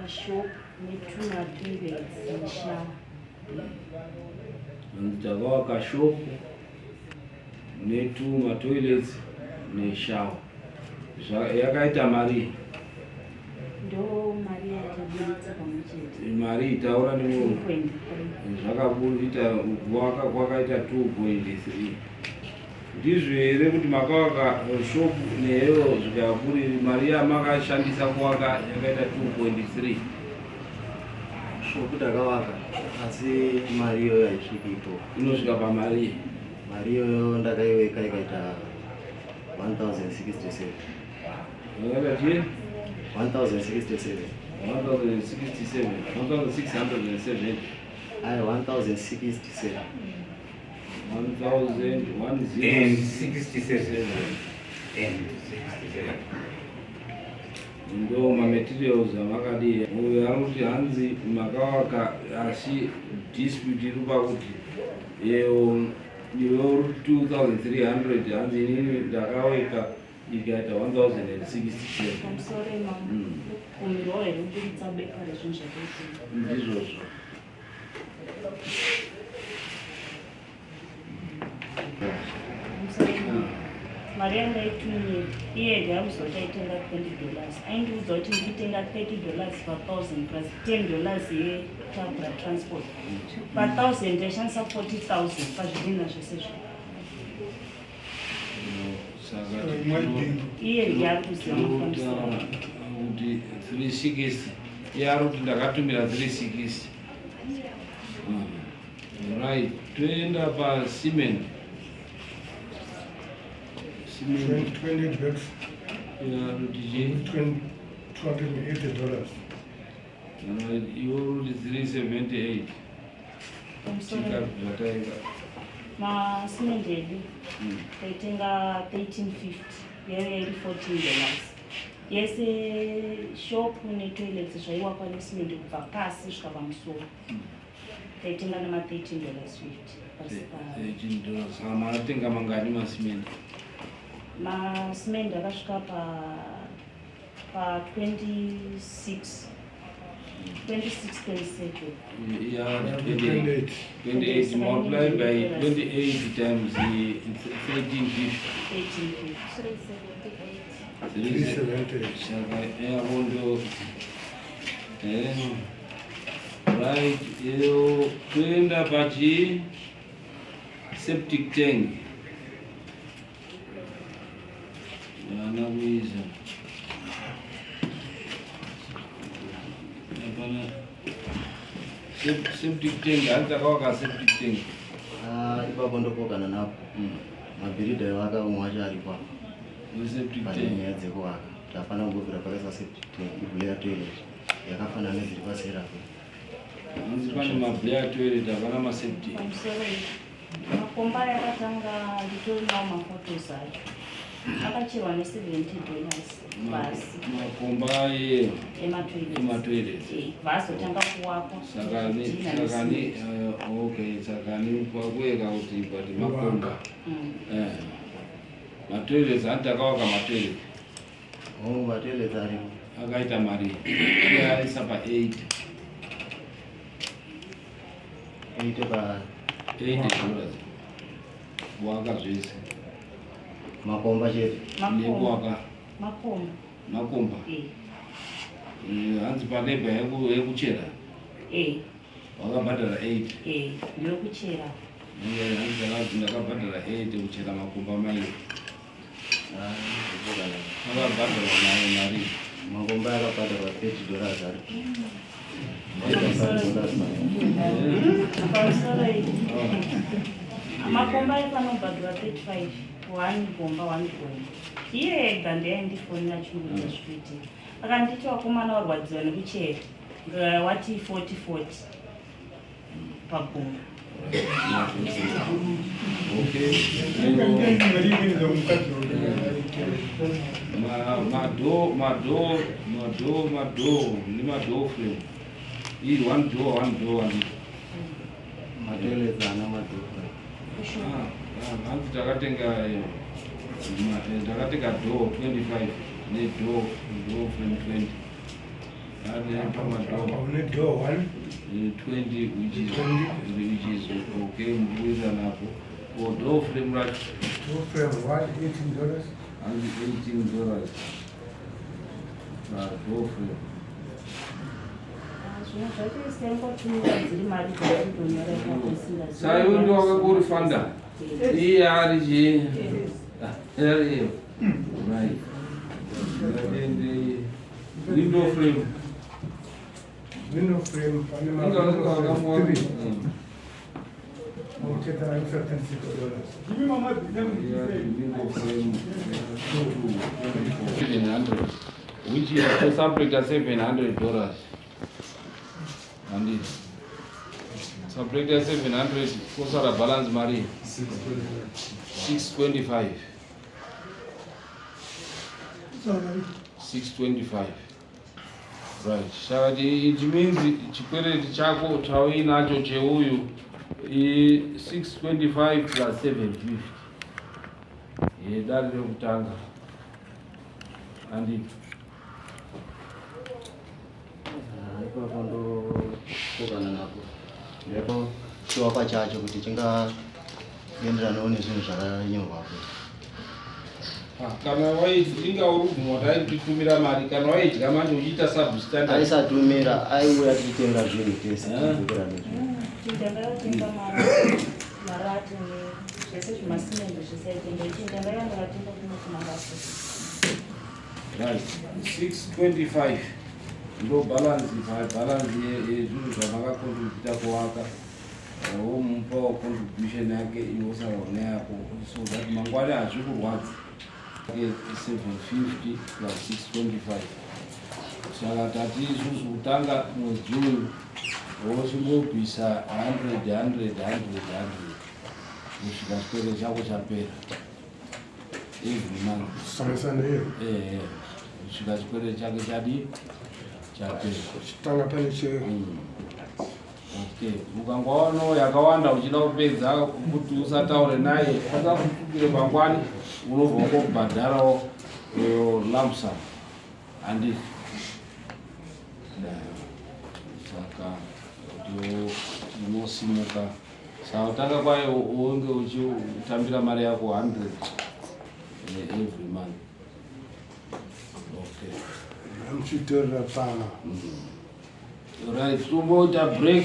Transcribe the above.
Takawaka shop netumatoilets neshawa. Hanzi takawaka shop netumatoilets neshawa. Yakaita mari? Ndo mari yataburitsa pamwe chete. Mari taura nemunhu. Zvakaburitsa kuvaka kwakaita 2.3. Ndizvo here kuti makavaka shop neyo zvikaburi mari yamakashandisa kuvaka yakaita 2.3? Shop takavaka asi mari iyoyo haisviki ipo. Inosvika pamari? Mari iyoyo ndakaiweka ikaita 1067. Yakaita chii? 1067. 1067. 1670. Ai 1067. 1167. And 67. Ndo mamaterials amakadii. Uyu ari kuti hanzi makavaka, asi dispute iri pakuti iwe uri 2300, hanzi inini ndakaweka ikaita 1067. Pamusoro, mama. Kumirwawo here kuburitsa bepa rezvinhu zvakaitika? Ndizvozvo. Pamusoro, mama. Mari yandaitumira iye ega yakuziva aitenga $20. Aindiudza kuti ndikutenga $30 pa1000 plus $10 yetakura transport. Pa1000 taishandisa 40,000 pazvidhina zvese zvo. Saka Iye ndiye ari kuziva mafambisiro. Kuti 360, iye ari kuti ndakatumira 360. Right, toenda pacement. Cement. 28 bags. Kuti chii? $280. Iwe uri 378. Pamusoro. Zvataika. Masimendi edu taitenga 1350, yaive iri $14 yese. Shop netoilets zvaiwakwa nesimendi kubva pasi kusvika pamusoro. Taitenga nema $13.50 pasi pa $13. Saka makatenga mangani masimendi? Masimendi akasvika pa 26, 26, 27. Yeah, 28. 28 multiplied by 28 times 1350. 1350. 378. Saka yavo ndo right. Iyo toenda pachi septic tank yana kuisa hapana. Septic tank, hanzi takawaka septic tank. Ah, ipapo ndopokana napo. Mabhiridha evaka umwe wacho aripo apa. Septic Pane tank. Nyaya dzekuvaka tafana kumbobvira pakaisa septic tank, iblair toilet yakafanana nedziri paserapo. Hanzi pane mablair toilet, hapana maseptic. Pamusoro, makomba yakatanga nditorinawo maphotos acho, akacherwa ne$70 pasi. Makomba Ematoilets. Ematoilets. Vazotanga kuwakwa. Saka ni okay, saka ni kwakueka kuti but makomba matoilets, hanti takawaka matoilets? Oh, matoilets aripo. Akaita mari? Iye aisa pa 8. 8 pa $80 kuwaka zvese. Makomba chete? Nekuwaka. Makomba. Makomba. Eh. Hanzi palabor yekuchera wakabhadhara 8. Eh, ndeyekuchera. Hanzi ndakanzi ndakabhadhara 8 kuchera makomba mairi. Ah, ndopokana. Akabhadharwa nayo mari? Makomba akabhadharwa $30 ari $35. Pamusoro, makomba aifanobhadharwa 35, one gomba, one gomba. Iye ega ndiaindifonera chingudza zvikuitika, akanditi vakomana varwadziwa nekuchera. Wati 40 40 pagomba. Okay. Madoor, madoor, madoor, madoor nemadoor frame iyi, one door, one door, one. Matoilets ana madoor? Ah, ah, hanzi takatenga ndakatenga door 25 nedoor, door frame 20. Pamadhoo. Une door 1. 20, which is 20. Which is okay, mukuita napo. Ko door frame racho? Door frame 1, $18. Hanzi $18 padoor frame. Zvimwe zvacho isengotumira dziri mari dzakutonyora ipapo. Saka iwe ndiwe wakangorifanda? Iye ari chii? Ariyo, right. Ngatende window frame. Window frame pane ma Inga window frame 3. Mucheta extra $36. Window frame 700, which is tosubtracta $700, handiti? Subtracta 700, kosara balance mari 625. 625, right. Saka it means chikwereti chako chauinacho cheuyu i625 plus 750 yedare rekutanga, handiti? Ah, ipapo ndopokana napo. Ndipo chivakwa chacho kuti chingaenderanawo nezvinhu zvakanyorwapo. Ah, kana inga uri kubvuma kuti aititumira mari, kana waidya manje uchiita substandard. Aisatumira, aiuya tichitenga zvinhu tese. Ah. Tichidzokera nezvinhu. Chinja ndakatenga marati zvese, zvimasimende zvese aitenga. Ichinja ndaiva ndakatenga kuno kumarati. Right, 625 ndo balance, balance yezvinhu zvamakacontributa kuvaka. Womupawo contribution yake, iwe usara neyako, so that mangwani hazvikurwadzi. 750 plus 625. Saka tati isusu kutanga mwedzi uyu wochingobvisa 100, 100, 100, 100 kusvika chikwereti chako chapera, every month. Kusanganisa neyo. Ehe, kusvika chikwereti chake chadi chapera. Chitanga pane che Okay, ukangoona yakawanda uchida kupedza kuti usataure naye, akakutukire mangwani, unobva ungobhadharawo lump sum, handiti? Saka kuti unosimuka, saka kutanga kwayo unge uchitambira mari yako 100 every month, okay? Amuchitorera pano. Right, tomboita break.